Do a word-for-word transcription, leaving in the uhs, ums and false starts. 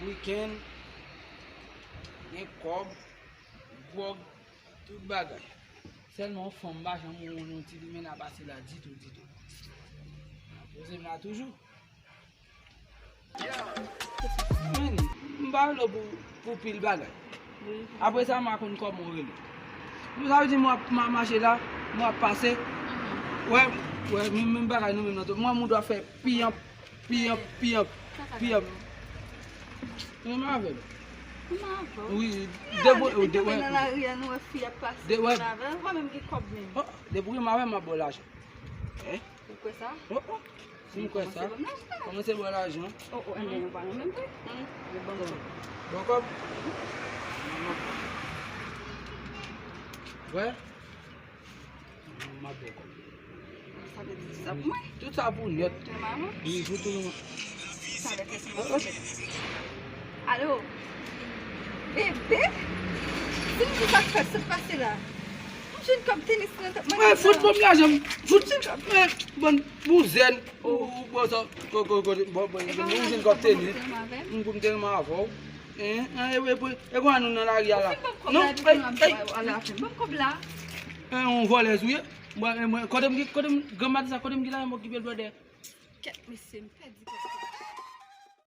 Wikenn, gen kòb, gwòg, tout bagay. Sèlman yon fanm m pa janm wè yon ti limena pase la ditou, ditou. Poze m la toujou. Men, m pa rele w pou, pou pil bagay. Apre sa, m a konn kòman w rele. Sa vle di, m ap ma- mache la, m ap pase. Wè, wè, menm, menm bagay nou menm nan tou. Mwen, m dwe fè piyanp, piyanp, piyanp, piyanp. Ou renmen avè l? Wi, depi ou renmen avè l, nou wè fi ap pase, ou renmen avè l, ou pa menm gen kòb menm. Depi ou renmen avè l, m ap ba w lajan. Ou kwè sa? Oh, oh. Si m kwè sa, kòmanse ba w lajan. Oh, oh, enben, nou pa nan menm pri. Yo ban m kòb. Bon kòb? Wè? M ap ba w kòb. Sa vle di tout sa pou mwen? Tout sa pou nèt. Wi, pou tout moun. Sa vle di tout sa pou nèt. Alo? Bebe? Di m ki sa k fèt, sa k pase la? M jwenn kòb tenis nan tèt mwen. Mwen fout ban m lajan, fout, mwen ban m bouzèn. Ou, ou, bon, sa, ko, ko, ko, bon, bon, nou jwenn kòb tenis. M pou m te renmen avè w. Hein, hein, e, e, e, e, kòman nou nan lari a la? Non, e, e. Ban m kòb la. Hein, yon vòlèz ou ye? Mwen, mwen, kote m ki, kote m, granmadi sa, kote m ki la, m okipe l blòdè. Kèt, mesye, m pèdi kòb.